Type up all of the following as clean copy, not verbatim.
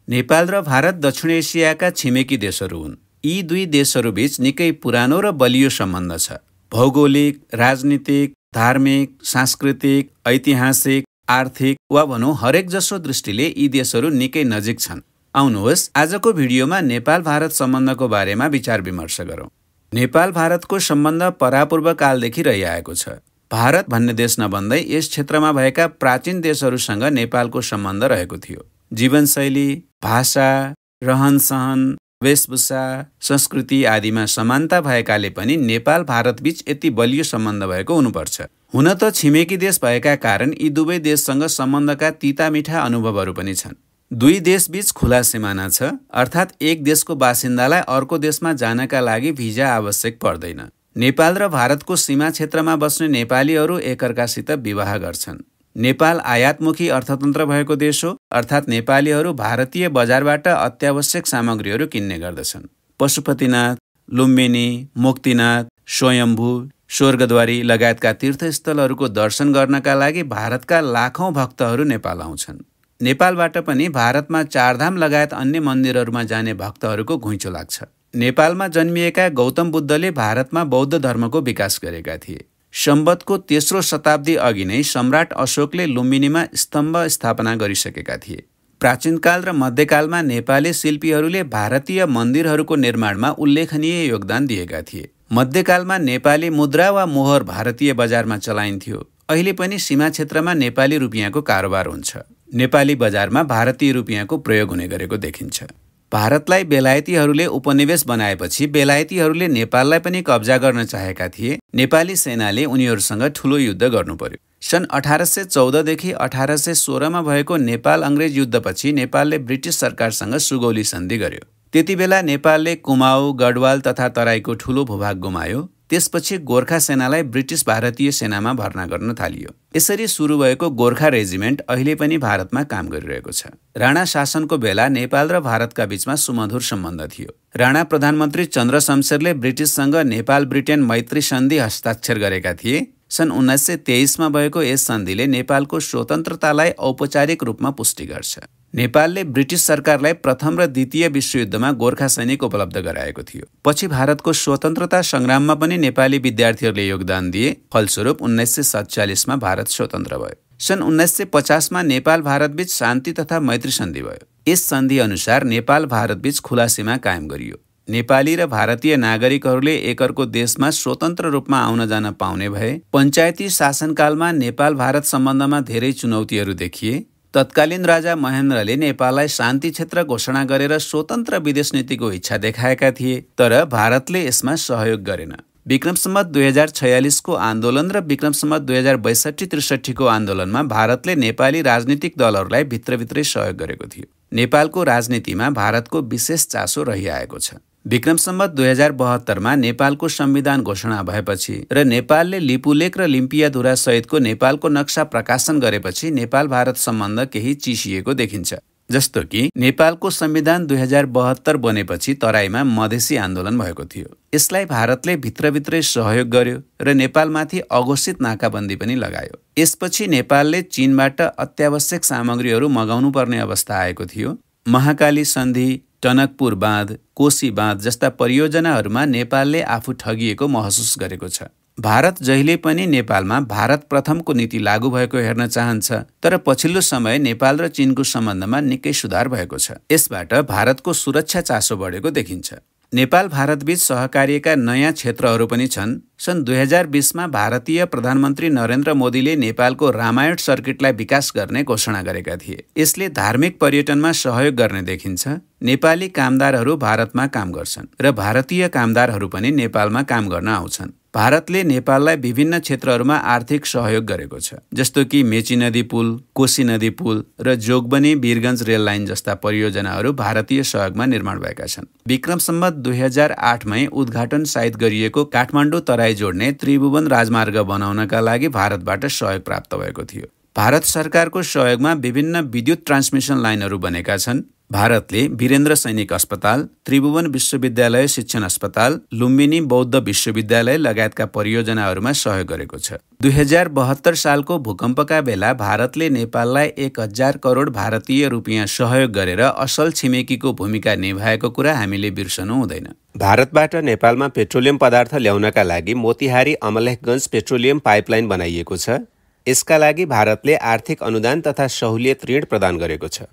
नेपाल र भारत दक्षिण एसियाका छिमेकी देशहरू हुन्। यी दुई देशहरूबीच निकै पुरानो र बलियो सम्बन्ध छ। भौगोलिक, राजनीतिक, धार्मिक, सांस्कृतिक, ऐतिहासिक, आर्थिक वा भनौँ हरेक जसो दृष्टिले यी देशहरू निकै नजिक छन्। आउनुहोस् आजको भिडियोमा नेपाल भारत सम्बन्धको बारेमा विचार विमर्श गरौँ। नेपाल भारतको सम्बन्ध परापूर्व कालदेखि रहिआएको छ। भारत भन्ने देश नभन्दै यस क्षेत्रमा भएका प्राचीन देशहरूसँग नेपालको सम्बन्ध रहेको थियो। जीवनशैली, भाषा, रहनसहन, वेशभूषा, संस्कृति आदिमा समानता भएकाले पनि नेपाल भारतबीच यति बलियो सम्बन्ध भएको हुनुपर्छ। हुन त छिमेकी देश भएका कारण यी दुवै देशसँग सम्बन्धका तिता मिठा अनुभवहरू पनि छन्। दुई देशबीच खुला सिमाना छ, अर्थात् एक देशको बासिन्दालाई अर्को देशमा जानका लागि भिजा आवश्यक पर्दैन। नेपाल र भारतको सीमा क्षेत्रमा बस्ने नेपालीहरू एकअर्कासित विवाह गर्छन्। नेपाल आयातमुखी अर्थतन्त्र भएको देश हो, अर्थात् नेपालीहरू भारतीय बजारबाट अत्यावश्यक सामग्रीहरू किन्ने गर्दछन्। पशुपतिनाथ, लुम्बिनी, मुक्तिनाथ, स्वयम्भू, स्वर्गद्वारी लगायतका तीर्थस्थलहरूको दर्शन गर्नका लागि भारतका लाखौँ भक्तहरू नेपाल आउँछन्। नेपालबाट पनि भारतमा चारधाम लगायत अन्य मन्दिरहरूमा जाने भक्तहरूको घुइँचो लाग्छ। नेपालमा जन्मिएका गौतम बुद्धले भारतमा बौद्ध धर्मको विकास गरेका थिए। सम्वतको 3औं शताब्दी अघि नै सम्राट अशोकले लुम्बिनीमा स्तम्भ स्थापना गरिसकेका थिए। प्राचीनकाल र मध्यकालमा नेपाली शिल्पीहरूले भारतीय मन्दिरहरूको निर्माणमा उल्लेखनीय योगदान दिएका थिए। मध्यकालमा नेपाली मुद्रा वा मोहर भारतीय बजारमा चलाइन्थ्यो। अहिले पनि सीमा क्षेत्रमा नेपाली रुपियाँको कारोबार हुन्छ। नेपाली बजारमा भारतीय रुपियाँको प्रयोग हुने गरेको देखिन्छ। भारतलाई बेलायतीहरूले उपनिवेश बनाएपछि बेलायतीहरूले नेपाललाई पनि कब्जा गर्न चाहेका थिए। नेपाली सेनाले उनीहरूसँग ठूलो युद्ध गर्नु पर्यो। सन् 1814 देखि 1816 भएको नेपाल अंग्रेज युद्धपछि नेपालले ब्रिटिस सरकारसँग सुगौली सन्धि गर्यो। त्यतिबेला नेपालले कुमाऊ, गढवाल तथा तराईको ठूलो भूभाग गुमायो। त्यसपछि गोर्खा सेनालाई ब्रिटिस भारतीय सेनामा भर्ना गर्न थालियो। यसरी सुरु भएको गोर्खा रेजिमेन्ट अहिले पनि भारतमा काम गरिरहेको छ। राणा शासनको बेला नेपाल र भारतका बीचमा सुमधुर सम्बन्ध थियो। राणा प्रधानमन्त्री चन्द्र शमशेरले ब्रिटिससँग नेपाल ब्रिटेन मैत्री सन्धि हस्ताक्षर गरेका थिए। सन् 1923 भएको यस सन्धिले नेपालको स्वतन्त्रतालाई औपचारिक रूपमा पुष्टि गर्छ। नेपालले ब्रिटिस सरकारलाई प्रथम र द्वितीय विश्वयुद्धमा गोर्खा सैनिक उपलब्ध गराएको थियो। पछि भारतको स्वतन्त्रता संग्राममा पनि नेपाली विद्यार्थीहरूले योगदान दिए। फलस्वरूप 1947 भारत स्वतन्त्र भयो। सन् 1950 नेपाल भारतबीच शान्ति तथा मैत्री सन्धि भयो। यस सन्धि अनुसार नेपाल भारतबीच खुला सीमा कायम गरियो। नेपाली र भारतीय नागरिकहरूले एकअर्को देशमा स्वतन्त्र रूपमा आउन जान पाउने भए। पञ्चायती शासनकालमा नेपाल भारत सम्बन्धमा धेरै चुनौतीहरू देखिए। तत्कालीन राजा महेन्द्रले नेपाललाई शान्ति क्षेत्र घोषणा गरेर स्वतन्त्र विदेश नीतिको इच्छा देखाएका थिए, तर भारतले यसमा सहयोग गरेन। विक्रम सम्वत 2046 को आन्दोलन र विक्रम सम्वत 2062-63 को आन्दोलनमा भारतले नेपाली राजनीतिक दलहरूलाई भित्रभित्रै सहयोग गरेको थियो। नेपालको राजनीतिमा भारतको विशेष चासो रहिआएको छ। विक्रम सम्वत 2072 नेपालको संविधान घोषणा भएपछि र नेपालले लिपुलेख र लिम्पियाधुरा सहितको नेपालको नक्सा प्रकाशन गरेपछि नेपाल भारत सम्बन्ध केही चिसिएको देखिन्छ। जस्तो कि नेपालको संविधान 2072 बनेपछि तराईमा मधेसी आन्दोलन भएको थियो। यसलाई भारतले भित्रभित्रै सहयोग गर्यो र नेपालमाथि अघोषित नाकाबन्दी पनि लगायो। यसपछि नेपालले चीनबाट अत्यावश्यक सामग्रीहरू मगाउनु पर्ने अवस्था आएको थियो। महाकाली सन्धि, टनकपुर बाँध, कोशी बाँध जस्ता परियोजनाहरूमा नेपालले आफू ठगिएको महसुस गरेको छ। भारत जहिले पनि नेपालमा भारत प्रथमको नीति लागू भएको हेर्न चाहन्छ, तर पछिल्लो समय नेपाल र चीनको सम्बन्धमा निकै सुधार भएको छ। यसबाट भारतको सुरक्षा चासो बढेको देखिन्छ। नेपाल भारतबीच सहकार्यका नयाँ क्षेत्रहरू पनि छन्। सन् 2020 भारतीय प्रधानमन्त्री नरेन्द्र मोदीले नेपालको रामायण सर्किटलाई विकास गर्ने घोषणा गरेका थिए। यसले धार्मिक पर्यटनमा सहयोग गर्ने देखिन्छ। नेपाली कामदारहरू भारतमा काम गर्छन् र भारतीय कामदारहरू पनि नेपालमा काम गर्न आउँछन्। भारतले नेपाललाई विभिन्न क्षेत्रहरूमा आर्थिक सहयोग गरेको छ, जस्तो कि मेची नदी पुल, कोशी नदी पुल र जोगबनी वीरगञ्ज रेल लाइन जस्ता परियोजनाहरू भारतीय सहयोगमा निर्माण भएका छन्। विक्रम सम्वत 2008 मै उद्घाटन सहित गरिएको काठमाडौँ तराई जोड्ने त्रिभुवन राजमार्ग बनाउनका लागि भारतबाट सहयोग प्राप्त भएको थियो। भारत सरकारको सहयोगमा विभिन्न विद्युत ट्रान्समिसन लाइनहरू बनेका छन्। भारतले वीरेन्द्र सैनिक अस्पताल, त्रिभुवन विश्वविद्यालय शिक्षण अस्पताल, लुम्बिनी बौद्ध विश्वविद्यालय लगायतका परियोजनाहरूमा सहयोग गरेको छ। 2072 सालको भूकम्पका बेला भारतले नेपाललाई 1000 करोड भारतीय रुपियाँ सहयोग गरेर असल छिमेकीको भूमिका निभाएको कुरा हामीले बिर्सनु हुँदैन। भारतबाट नेपालमा पेट्रोलियम पदार्थ ल्याउनका लागि मोतिहारी अमलेखगञ्ज पेट्रोलियम पाइपलाइन बनाइएको छ। यसका लागि भारतले आर्थिक अनुदान तथा सहुलियत ऋण प्रदान गरेको छ।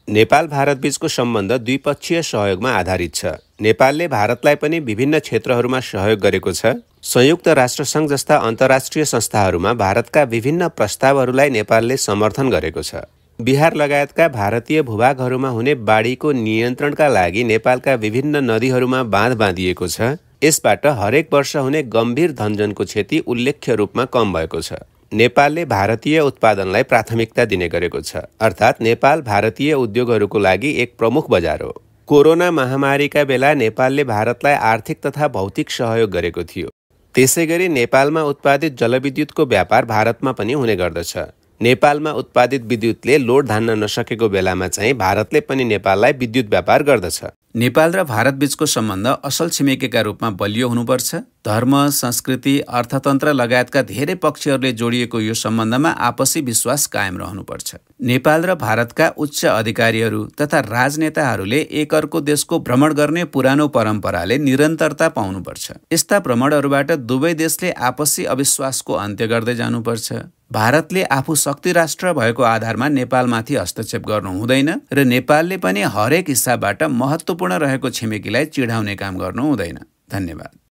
नेपाल भारत बीचको सम्बन्ध द्विपक्षीय सहयोगमा आधारित छ। नेपालले भारतलाई पनि विभिन्न क्षेत्रहरूमा सहयोग गरेको छ। संयुक्त राष्ट्रसङ्घ जस्ता अन्तर्राष्ट्रिय संस्थाहरूमा भारतका विभिन्न प्रस्तावहरूलाई नेपालले समर्थन गरेको छ। बिहार लगायतका भारतीय भूभागहरूमा हुने बाढीको नियन्त्रणका लागि नेपालका विभिन्न नदीहरूमा बाँध बाँधिएको छ। यसबाट हरेक वर्ष हुने गम्भीर धनजनको क्षति उल्लेख्य रूपमा कम भएको छ। नेपालले भारतीय उत्पादनलाई प्राथमिकता दिने गरेको छ, अर्थात् नेपाल भारतीय उद्योगहरूको लागि एक प्रमुख बजार हो। कोरोना महामारीका बेला नेपालले भारतलाई आर्थिक तथा भौतिक सहयोग गरेको थियो। त्यसैगरी नेपालमा उत्पादित जलविद्युतको व्यापार भारतमा पनि हुने गर्दछ। नेपालमा उत्पादित विद्युतले लोड धान्न नसकेको बेलामा चाहिँ भारतले पनि नेपाललाई विद्युत व्यापार गर्दछ। नेपाल र भारत बीचको सम्बन्ध असल छिमेकीका रूपमा बलियो हुनुपर्छ। धर्म, संस्कृति, अर्थतन्त्र लगायतका धेरै पक्षहरूले जोडिएको यो सम्बन्धमा आपसी विश्वास कायम रहनुपर्छ। नेपाल र भारतका उच्च अधिकारीहरू तथा राजनेताहरूले एकअर्को देशको भ्रमण गर्ने पुरानो परम्पराले निरन्तरता पाउनुपर्छ। यस्ता भ्रमणहरूबाट दुवै देशले आपसी अविश्वासको अन्त्य गर्दै जानुपर्छ। भारतले आफू शक्ति राष्ट्र भएको आधारमा नेपालमाथि हस्तक्षेप गर्नु हुँदैन र नेपालले पनि हरेक हिसाबबाट महत्त्वपूर्ण रहेको छिमेकीलाई चिढाउने काम गर्नु हुँदैन। धन्यवाद।